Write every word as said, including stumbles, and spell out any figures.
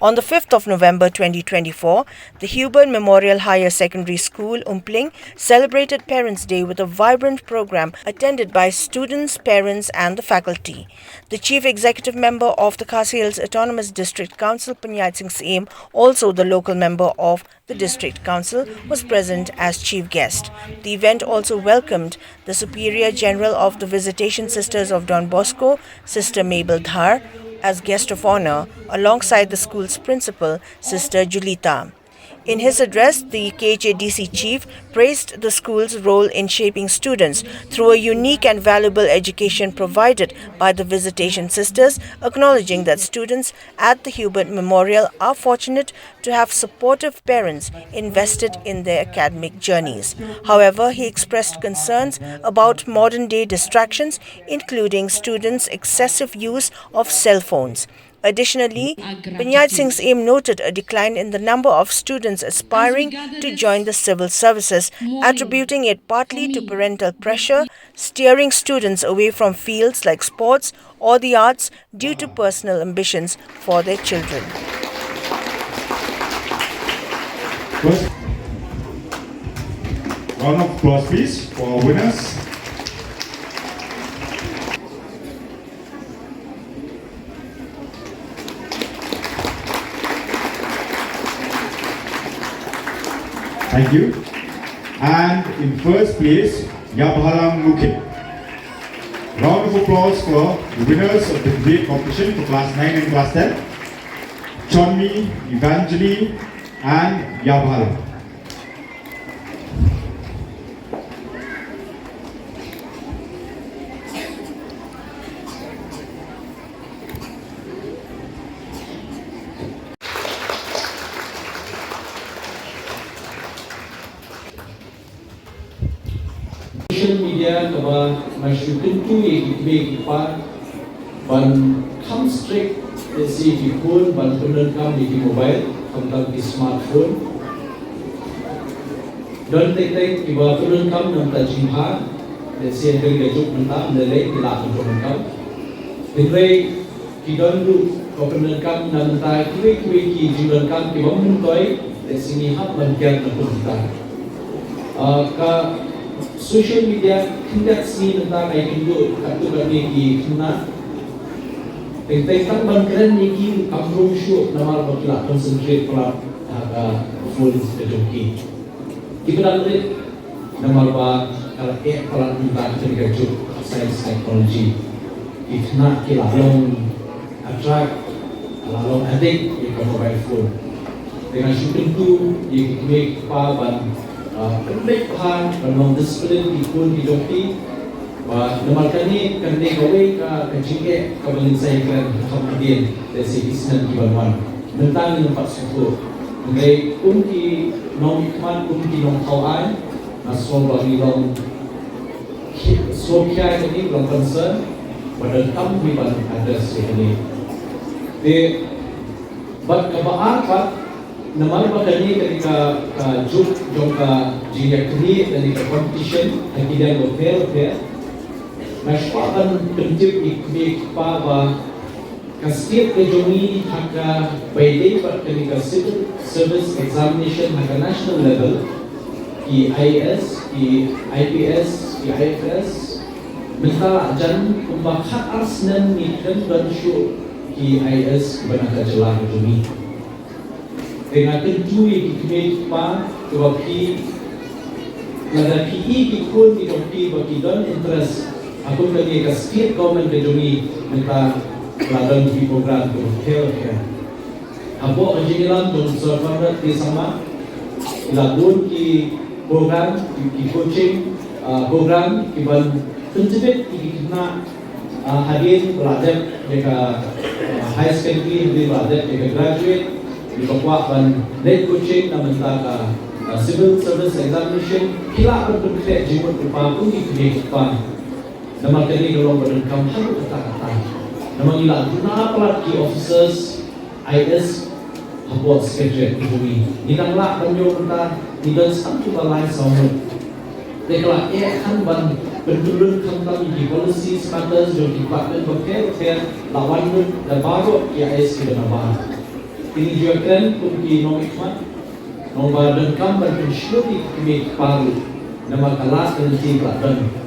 On the fifth of November twenty twenty-four, the Hubert Memorial Higher Secondary School, Umpling, celebrated Parents' Day with a vibrant program attended by students, parents, and the faculty. The Chief Executive Member of the Khasi Hills Autonomous District Council, Panchayat Singh Syiem, also the local member of the District Council, was present as chief guest. The event also welcomed the Superior General of the Visitation Sisters of Don Bosco, Sister Mabel Dhar, as guest of honor, alongside the school's principal, Sister Julita. In his address, the K H A D C chief praised the school's role in shaping students through a unique and valuable education provided by the Visitation Sisters, acknowledging that students at the Hubert Memorial are fortunate to have supportive parents invested in their academic journeys. However, he expressed concerns about modern day distractions, including students' excessive use of cell phones. Additionally, Panchayat Singh Syiem noted a decline in the number of students aspiring to join the civil services, attributing it partly to parental pressure, steering students away from fields like sports or the arts due to personal ambitions for their children. First, round of applause, please, for our winners. Thank you. And in first place, Yabhalang Mukit. Round of applause for the winners of the debate competition for class nine and class ten, Chonmi, Evangeline, and Yabhalang. Social media kaba nga shu kyntu ïa ki kmie ki kpa ban kham strict, lehse ki khun ban pyndonkam ïa ki mobile, khamtam ki smartphone. Don teng teng kiba pyndonkam na bynta jingbha, lehse ha kane ka juk mynta ym lei lei ki lah ban pyndonkam. Hynrei ki don ruh kiba pyndonkam na bynta kiwei kiwei ki jingdonkam kiba ym myntoi, lehse ngi hap ban ker na kumta. Ah, ka social media khyndiat sngi mynta ka ïakynduh katto katne ki khynnah. Teng teng tang ban kren ïa ki kam rung shuh namar ba ki la concentrate palat ha ka phone ka jong ki. Kiba dang rit namar ba ka la eh palat mynta ha kane ka juk science technology. Ki khynnah ki la long attract, la long addict ïa ka mobile phone. Te nga shu kyntu ïa ki kmie ki kpa ban, ah, pynbeit bha, ban long discipline ki khun ki jong ki. Ba namar kane kan dei kawei ka, ka jingeh kaba ngin sa ïakren ha kham hadien, lehse ki snem ki ban wan. Mynta ngin ym pat sngewthuh. Hynrei kum ki nongmihkhmat, kum ki nongthaw aiñ, nga sngew ba ngi long, sngew khia ïa kane, long concern, ba donkam hi ban address ïa kane. Te bad kaba ar pat, namar ba kane ka dei ka, ka juk jong ka jingïaknieh, ka dei ka competition ha ki liang bapher bapher, nga kwah ban pyntip ïa ki kmie ki kpa ba ka state ka jong ngi ha kaba ïadei bad kane ka civil service examination ha ka national level, ki I A S, ki I P S, ki I F S, mynta la jan kumba khat ar snem ngi khlem don shuh ki I A S kiba na ka jylla ka jong ngi. Te nga kyntu ïa ki kmie ki kpa, kiba phi, lada phi i ki khun ki jong phi ba ki don interest ha kum kane ka state government ka jong ngi, mynta la don ki program kiba pher pher. Hapoh ka jingïalam jong Sir Conrad K Sangma, la bun ki program, ki, ki coaching, ah, program kiban pyntbit ïa ki khynnah, ah, hadien ba la dep ïa ka, ah, higher secondary, hadien ba la dep ïa ka graduate, kiba kwah ban leit coaching na bynta ka, ah, civil service examination, ki lah ban pynkhreh jingmut jingpyrkhat kum ki kmie ki kpa. Namar kane ka long ba donkam haduh katta katta. Namar ngi la duna palat ki officers, I A S, hapoh Secretariat ka jong ngi. Ngi dang lah ban ïoh mynta, ngi don tang kumba lai saw ngut. Te ka la eh khan ban pynlong khamtam ïa ki policy matters jong ki department bapher bapher, la wan lut da baroh ki I A S kiba nabar. Kine ki ju ïakren kum ki nongmihkhmat, nongba donkam ban pynshlur ïa ki kmie ki kpa ruh, namar ka lad ka lynti ba la don.